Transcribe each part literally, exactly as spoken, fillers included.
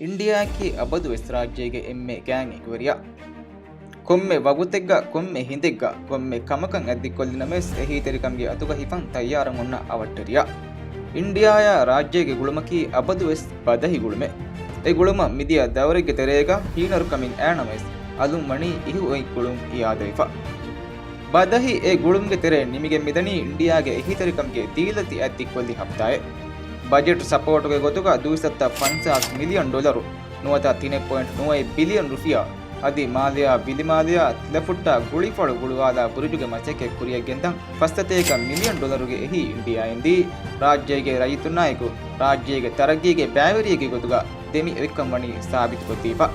އިންޑިއާއަކީ އަބަދުވެސް ރާއްޖޭގެ އެންމެ ގާތް އެނބުރިއެއް. ކޮންމެ ވަގުތެއްގަ، ކޮންމެ ހިނދެއްގަ، ކޮންމެ ކަމަކަށް އަތްދިއްކޮށްލިނަމަވެސް އެހީތެރިކަމުގެ އަތުގަ ހިފަން ތައްޔާރަށް އޮންނަ އަވަށްޓެރިއެއް. އިންޑިއާއާ ރާއްޖޭގެ ގުޅުމަކީ އަބަދުވެސް ބަދަހި ގުޅުމެއް. އެ ގުޅުމަށް މިދިޔަ ދައުރެއްގެ ތެރޭގަ ހީނަރުކަމެއް އައިނަމަވެސް އަލުން ވަނީ އިހު އޮތް ގުޅުން އިއާދަވެފަ. ބަދަހި އެ ގުޅުމުގެ ތެރެއިން ނިމިގެން މިދަނީ އިންޑިއާގެ އެހީތެރިކަމުގެ ދީލަތި އަތްދިއްކޮށްލި ހަފްތާއެއް. ބަޖެޓް ސަޕޯޓުގެ ގޮތުގަ ދުއިސައްތަ ފަންސާސް މިލިއަން ޑޮލަރު ނުވަތަ ތިނެއް ޕޮއިންޓް ނުވައެއް ބިލިއަން ރުފިޔާ އަދި މާލެއާ ބިލިމާލެއާ ތިލަފުއްޓާ ގުޅިފަޅު ގުޅުވާލާ ބުރުޖުގެ މަސައްކަތް ކުރިއަށް ގެންދަން ފަސްސަތޭކަ މިލިއަން ޑޮލަރުގެ އެހީ އިންޑިއާއިން ދީ، ރާއްޖޭގެ ރައްޔިތުންނާއެކު ރާއްޖޭގެ ތަރައްގީގެ ބައިވެރިއެއްގެ ގޮތުގަ ދެމި އޮތްކަން ވަނީ ސާބިތުކޮށްދީފަ.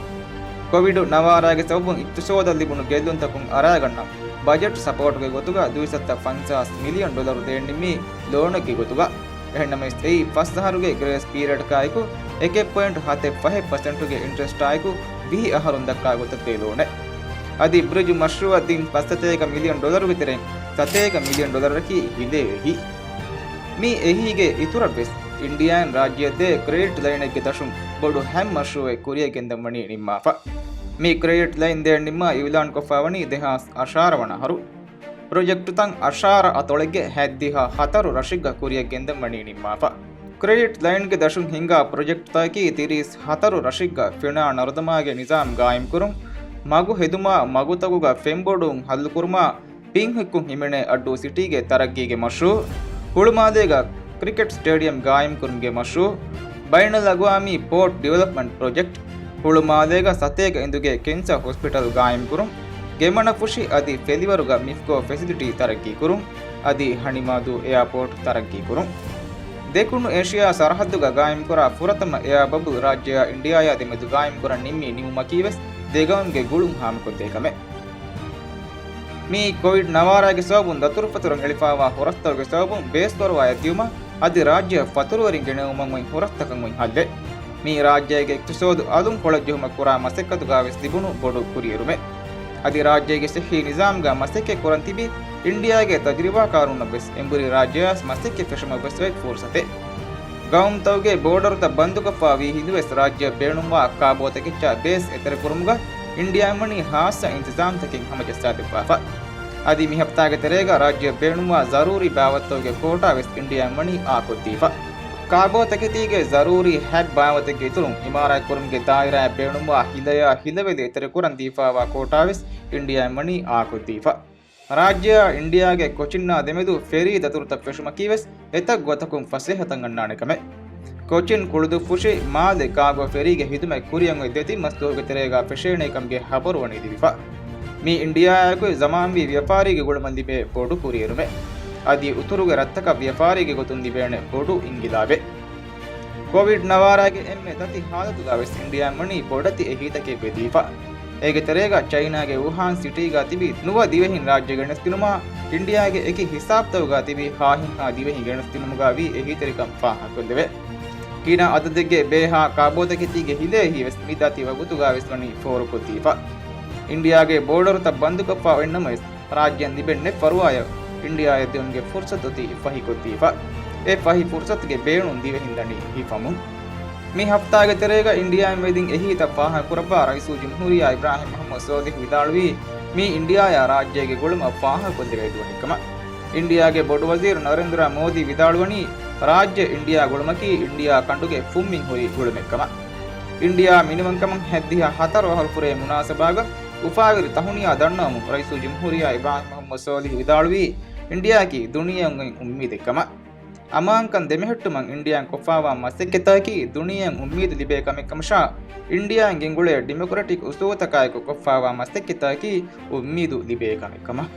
ކޮވިޑު ނަވާރާގެ ސަބަބުން އިޤްތިޞާދަށް ލިބުނު ގެއްލުންތަކުން އަރާގަންނަ ބަޖެޓް ސަޕޯޓުގެ ގޮތުގަ ދުއިސައްތަ ފަންސާސް މިލިއަން ޑޮލަރު ދޭން ނިންމީ ލޯނެއްގެ ގޮތުގަ. އެހެންނަމަވެސް އެއީ ފަސް އަހަރުގެ ގްރޭސް ޕީރިއަޑަކާއެކު އެކެއް ޕޮއިންޓް ހަތެއް ފަހެއް ޕަސެންޓުގެ އިންޓްރެސްޓާއެކު ވިހި އަހަރުން ދައްކާ ގޮތަށް ދޭ ލޯނެއް. އަދި ބްރިޖު މަޝްރޫއަށް ދިން ފަސް ސަތޭކަ މިލިއަން ޑޮލަރުގެ ތެރެއިން ސަތޭކަ މިލިއަން ޑޮލަރަކީ ހިލޭ އެހީ. މި އެހީގެ އިތުރަށްވެސް އިންޑިއާއިން ރާއްޖެއަށް ދޭ ކްރެޑިޓް ލައިނެއްގެ ދަށުން ބޮޑު ހަތް މަޝްރޫއެއް ކުރިއަށް ގެންދަން ވަނީ ނިންމާފަ. މި ކްރެޑިޓް ލައިން ދޭން ނިންމާ އިއުލާން ކޮށްފަ ވަނީ ދެހާސް އަށާރަ ވަނަ އަހަރު. ޕްރޮޖެކްޓުތައް އަށާރަ އަތޮޅެއްގެ ހަތްދިހަ ހަތަރު ރަށެއްގަ ކުރިއަށް ގެންދަން ވަނީ ނިންމާފަ. ކްރެޑިޓް ލައިންގެ ދަށުން ހިންގާ ޕްރޮޖެކްޓްތަކަކީ ތިރީސް ހަތަރު ރަށެއްގަ ފެނާ ނަރުދަމާގެ ނިޒާމް ގާއިމްކުރުން، މަގު ހެދުމާ، މަގުތަކުގަ ފެންބޮޑުވުން ހައްލުކުރުމާ، ބިން ހިއްކުން ހިމެނޭ އައްޑޫ ސިޓީގެ ތަރައްގީގެ މަޝްރޫއު، ހުޅުމާލޭގަ ކްރިކެޓް ސްޓޭޑިއަމް ގާއިމްކުރުމުގެ މަޝްރޫއު، ބައިނަލްއަގުވާމީ ޕޯޓް ޑިވެލޮޕްމަންޓް ޕްރޮޖެކްޓް، ހުޅުމާލޭގަ ސަތޭކަ އިނދުގެ ކެންސަރ ހޮސްޕިޓަލް ގާއިމްކުރުން، ގެމަނަފުށި އަދި ފެލިވަރުގަ މިފްކޯ ފެސިލިޓީ ތަރައްގީކުރުން، އަދި ހަނިމާދޫ އެއާޕޯޓް ތަރައްގީކުރުން. ދެކުނު އޭޝިޔާ ސަރަހައްދުގަ ގާއިމްކުރާ ފުރަތަމަ އެއާ ބަބުލް ރާއްޖެއާ އިންޑިއާއާ ދެމެދު ގާއިމްކުރަން ނިންމީ ނިމުމަކީވެސް ދެގައުމުގެ ގުޅުން ހާމަކޮށްދޭ ކަމެއް. މި ކޮވިޑް ނަވާރާގެ ސަބަބުން ދަތުރުފަތުރަށް އެޅިފާވާ ހުރަސްތަކުގެ ސަބަބުން ބޭސްފަރުވާއަށް ދިއުމަށް އަދި ރާއްޖެއަށް ފަތުރުވެރިން ގެނެވުމަށް އޮތް ހުރަސްތަކަށް އޮތް ހައްލެއް. މީ ރާއްޖޭގެ އިޤްތިޞާދު އަލުން ކޮޅަށްޖެހުމަށް ކުރާ މަސައްކަތުގަވެސް ލިބުނު ބޮޑު ކުރިއެރުމެއް. އަދި ރާއްޖޭގެ ޞިއްޙީ ނިޒާމްގަ މަސައްކަތް ކުރަން ތިބި އިންޑިއާގެ ތަޖުރިބާކާރުންނަށްވެސް އެނބުރި ރާއްޖެއަށް މަސައްކަތް ފެށުމަށްވެސް އޮތް ފުރުޞަތެއް. ގައުމުތަކުގެ ބޯޑަރުތައް ބަންދުކޮށްފަ ވީ ހިނދުވެސް ރާއްޖެއަށް ބޭނުންވާ ކާބޯތަކެއްޗާ ބޭސް އެތެރެކުރުމުގަ އިންޑިއާއިން ވަނީ ހާއްސަ އިންތިޒާމްތަކެއް ހަމަޖައްސާދެއްވާފަ. އަދި މި ހަފްތާގެ ތެރޭގަ ރާއްޖެއަށް ބޭނުންވާ ޒަރޫރީ ބާވަތްތަކުގެ ކޯޓާވެސް އިންޑިއާއިން ވަނީ އާކޮށްދީފަ. ކާބޯތަކެތީގެ ޒަރޫރީ ހަތް ބާވަތެއްގެ އިތުރުން އިމާރާތްކުރުމުގެ ދާއިރާއަށް ބޭނުންވާ ހިލަޔާ ހިލަވެލި އެތެރެކުރަން ދީފާވާ ކޯޓާވެސް އިންޑިއާއިން ވަނީ އާކޮށްދީފަ. ރާއްޖެއާ އިންޑިއާގެ ކޮޗިންނާ ދެމެދު ފެރީ ދަތުރުތައް ފެށުމަކީވެސް އެތައް ގޮތަކުން ފަސޭހަތައް އަންނާނެ ކަމެއް. ކޮޗިން ކުޅުދުއްފުށި މާލެ ކާގޯ ފެރީގެ ހިދުމަތް ކުރިއަށް އޮތް ދެތިން މަސްދުވަހުގެ ތެރޭގަ ފެށޭނެ ކަމުގެ ހަބަރު ވަނީ ލިބިފަ. މީ އިންޑިއާއާއެކު ޒަމާންވީ ވިޔަފާރީގެ ގުޅުމަށް ލިބޭ ބޮޑު ކުރިއެރުމެއް. އަދި އުތުރުގެ ރަށްތަކަށް ވިޔަފާރީގެ ގޮތުން ލިބޭނެ ބޮޑު އިންގިލާބެއް. ކޮވިޑް ނަވާރާގެ އެންމެ ދަތި ހާލަތުގަވެސް އިންޑިއާއިން ވަނީ ބޮޑެތި އެހީތަކެއް ވެދީފަ. އޭގެ ތެރޭގަ ޗައިނާގެ ވުހާން ސިޓީގަ ތިބި ނުވަ ދިވެހިން ރާއްޖެ ގެނެސްދިނުމާ، އިންޑިއާގެ އެކި ހިސާބްތަކުގަ ތިބި ހާހެއްހާ ދިވެހި ގެނެސްދިނުމުގަ ވީ އެހީތެރިކަން ފާހަގަކޮށްލެވޭ. ކިނަ އަދަދެއްގެ ބޭހާ ކާބޯތަކެތީގެ ހިލޭ އެހީވެސް މި ދަތި ވަގުތުގަވެސް ވަނީ ފޯރުކޮށްދީފަ. އިންޑިއާގެ ބޯޑަރުތައް ބަންދުކޮށްފަ އޮތްނަމަވެސް، ރާއްޖޭން ލިބެން ނެތް ފަރުވާއަށް އިންޑިއާއަށް ދިއުމުގެ ފުރުސަތު އޮތީ ފަހިކޮށްދީފަ. އެ ފަހި ފުރުސަތުގެ ބޭނުން ދިވެހިން ދަނީ ހިފަމުން. މި ހަފްތާގެ ތެރޭގަ އިންޑިއާއިން ވެދިން އެހީތައް ފާހަގަކުރައްވާ ރައީސުލްޖުމްހޫރިއްޔާ އިބްރާހިމް މުޙައްމަދު ސޯލިހު ވިދާޅުވީ، މީ އިންޑިއާއާ ރާއްޖޭގެ ގުޅުމަށް ފާހަގަކޮށްލެވޭ ދުވަހެއްކަމަށް. އިންޑިއާގެ ބޮޑުވަޒީރު ނަރެންދްރަ މޯދީ ވިދާޅުވަނީ، ރާއްޖެ އިންޑިއާ ގުޅުމަކީ އިންޑިއާ ކަނޑުގެ ފުންމިން ހުރި ގުޅުމެއްކަމަށް. އިންޑިއާ މިނިވަންކަމުން ހަތްދިހަ ހަތަރު އަހަރު ފުރޭ މުނާސަބާގަ އުފާވެރި ތަހުނިޔާ ދަންނަވަމުން ރައީސުލްޖުމްހޫރިއްޔާ އިބްރާހިމް މުޙައްމަދު ސޯލިހު ވިދާޅުވީ، އިންޑިއާއަކީ ދުނިޔެއަށް އޮތް އުއްމީދެއްކަމަށް. އަމާންކަން ދެމެހެއްޓުމަށް އިންޑިއާއިން ކޮށްފާވާ މަސައްކަތަކީ ދުނިޔެއަށް އުއްމީދު ލިބޭ ކަމެއްކަމަށާ، އިންޑިއާއިން ގެންގުޅޭ ޑިމޮކްރެޓިކް އުސޫލުތަކާއެކު ކޮށްފާވާ މަސައްކަތަކީ އުއްމީދު ލިބޭ ކަމެއްކަމަށް.